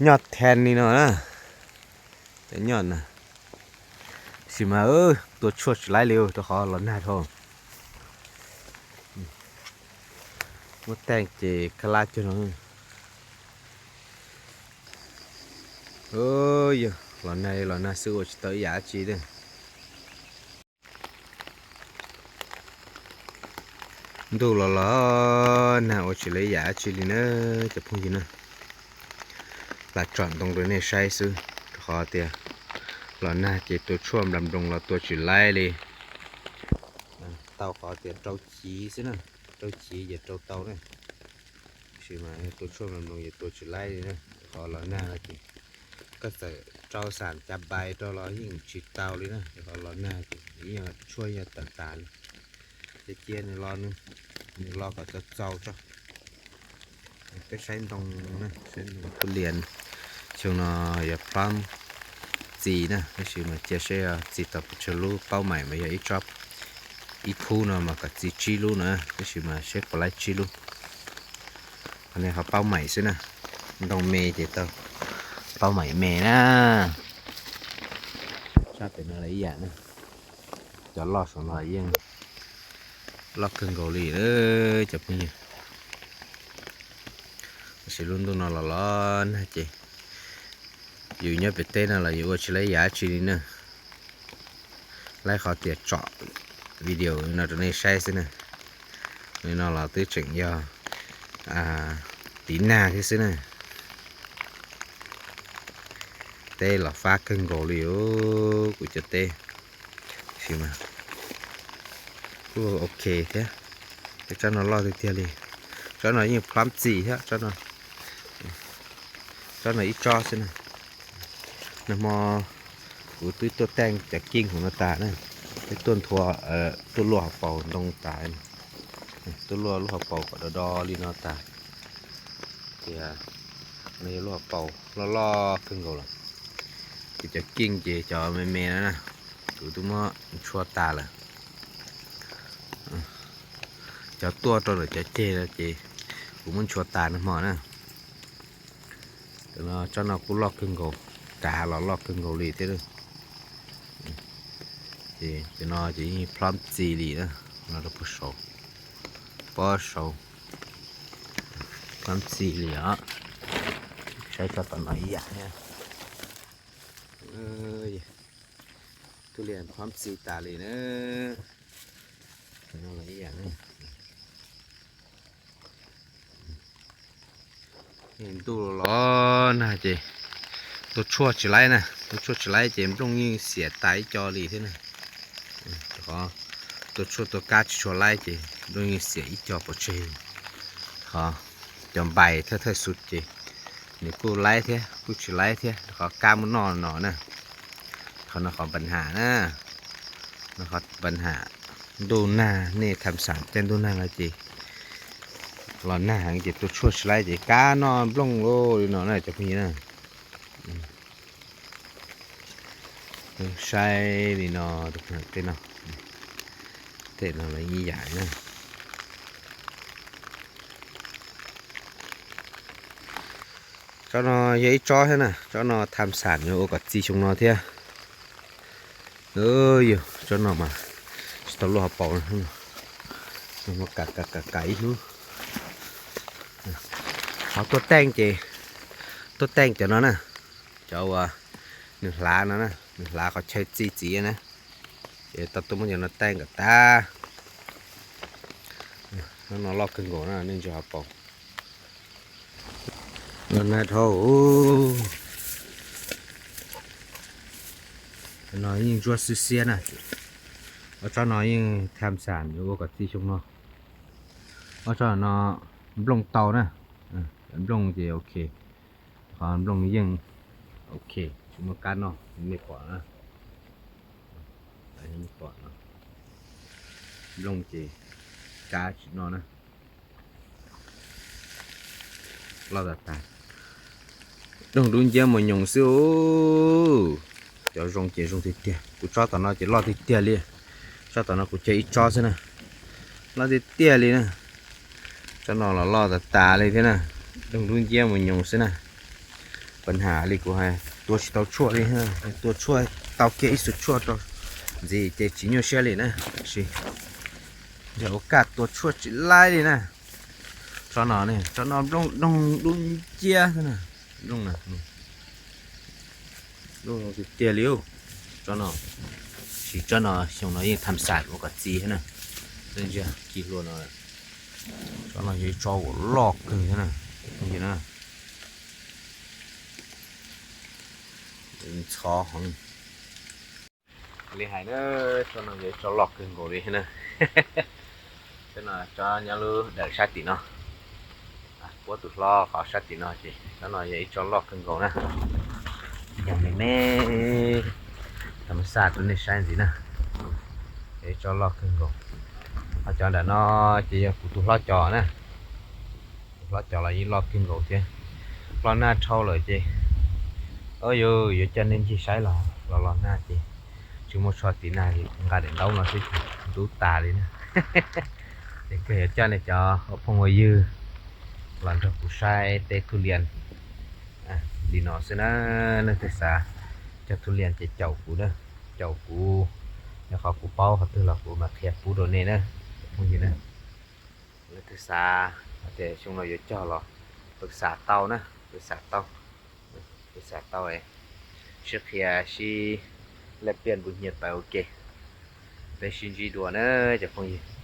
Nyob then li no na, cov nyob na, tab sis mas tua tshuaj tsis laib li rau qhov los nag dhau. Muab teeb ces kab lab cuag no. Yog los nag los nag xwb ua tsis tau ib yam dab tsi li. Ntuj los los nag ua tsis tau ib yam dab tsi li na cov phooj ywg na. Lam tsom ntoo rau nej saib xwb rau qhov tias los nag ces tua tshuaj nplas nploos los tua tsis laib li. Tau qhov tias rau chiv xwb na, rau chiv ces rau tau na. Tab sis mas tua tshuaj nplas nploos ces tua tsis laib li na, qhov los nag no ces koj txawm rau xam cas npais rau los yeej tsis tau li na, qhov los nag ces yeej tshuaj yog tawm tas li. Cia cia nws los, nws los kom txaus txaus tso. Peb saib ntoo, saib ntoo tub lias, xyoo no yog plum txi na, tab sis mas cia seb yog txi tau pes tsawg lub. Paub maim mas yog ib tsob, ib khub no mas kom txi tsib lub na, tab sis mas seb puas laib tsib lub. Qhov no qhov paub maim xwb na, ntoo me ces tau paub maim me na. Sab pem no los ib yam na, cov loj saum no yeej loj kawg nkaus li cov phooj ywg. Tab sis lub ntuj no los los nag ces yus nyob pem teb no los yus ua tsis laib yam dab tsi li na. Laib qhov tias tsom video no rau nej saib xwb na. Li no los twb tseem yog tiv nag thiab xwb na. Teb los fab kawg nkaus li os, kuv cov teb. Tab sis mas kuj ok thiab. Tsob no loj tiag tiag li. Tsob no yeej plum txi thiab tsob no. Tsob no ib tsob xwb na. Nag hmo kuv twb tuaj teej cov kiej hauv no tas na, twb tuaj nthua, tuaj luaj hauv paus ntoo tas, tuaj luaj lub hauv paus kom do do li no tas. Ces no yog lub hauv paus loj loj kawg nkaus lawm. Ces cov kiej ces cov me me no na, kuv twb muab ntshua tas lawm. Cov tuaj rau lawm cov ceg no ces kuv muab ntshua tas nag hmo na. Tam no tsob no kuj loj kawg nkaus, kav los loj kawg nkaus li thiab. Ces cov no ces yeej plum txi li na, no rau puag saud, puag saud, plum txi li os. Saib tsob tom no ib yam thiab. Tub lias plum txi tas li na. Ntuj los los nag ces tua tshuaj tsis laib na, tua tshuaj tsis laib ces nplooj yeej xiam tas ib co li thiab na. Qhov tua tshuaj tua kab tsis tshua laib ces nplooj yeej xiam ib co pov tseg. Qhov cov npais thawj thawj xu ces nws kuj laib thiab kuj tsis laib thiab, qhov kab muab noj no na. Qhov no qhov npa ham na, no qhov npa ham. Ntuj nag nej tham xam caij ntuj nag no ces los nag heev ces tua tshuaj tsis laib ces kab noj nplooj li no na cov phooj ywg na. Saib li no, tej no, tej no los ib yam na. Tsob no yog ib tsob thiab na, tsob no tham xam yuav ua kom txi xyoo no thiab. Yog tsob no mas tsis tau luaj hauv paus, kav kav kav ib hnub. Qhov tuaj teej ces, tuaj teej cov no na, cov uas nws hlav no na, nws hlav qhov chaw txi txiv na, ces tau tuaj muab cov no teej kom tag. Tsob no loj kawg nkaus na, nej ntsia hauv paus. Los nag dhau. No yeej ntsuab xiab xiab na. Ob tsob no yeej tham xam yuav ua kom txi xyoo no. Ob tsob no nplooj tau na. Nplooj ces ok. Qhov nplooj yeej ok, tsis muaj kab noj, nej pom na. Pom no, nplooj ces kab tsis noj na. Loj tas tas, doog dub nciab mus nyoos xwb. Cov zoo ces zoo tiag tiag, kuv tsob tom no ces loj tiag tiag li. Tsob tom no kuv cog ib tsob xwb na, loj tiag tiag li na. Tsob no los loj tas tas li thiab na, doog dub nciab mus nyoos xwb na. Pab has li kuv hais, tua tsis tau tshuaj li, tua tshuaj tau kiag ib xuas tshuaj rau ntxiv ces tsis nyuaj siab li na. Tab sis yog ua kaj tua tshuaj tsis laib li na. Tsob no, tsob no nplooj doog dub nciab xwb na. Nplooj na, tiag tiag li. Tsob no, tab sis tsob no xyoo no yeej tham xam ua kom txi thiab na. Ntsia ci hlua no, tsob no yog ib tsob uas loj kawg thiab na. Ntxhov heev li hais na. Tsob no yog ib tsob loj kawg nkaus li na. Tsob no tsob nyob lub dawm sab tim no, puab tus hlob qhov sab tim no ces tsob no yog ib tsob loj kawg nkaus na. Yog me me, tham xam rau nej saib ntxiv na. Yog ib tsob loj kawg nkaus. Ho cov nram no ces yog kuv tus hlob cov na. Tus hlob cov los yeej loj kawg nkaus thiab. Los nag dhau lawm ces, o yus yuav coj nej ncig saib los los los nag ces tsis muaj tsho tiv nag li, nqa daim ntaub no xwb ces ntub tas li na. Es kawg yuav coj nej cov ua phooj ua ywg los nrog kuv saib teb thub lias li no xwb na. Leej twg xav cog thub lias ces caum kuv, caum kuv, yog qhov kuv paub qhov twg los kuv mam qhia pub rau nej na. Phooj ywg na, leej twg xav tias xyoo no yuav cog los pw xam tau na, pw xam tau, pw xam tau, sib qhia sib laj pliaj npu nyiaj pawg ua ke. Peb sib ntsib dua na cov phooj ywg.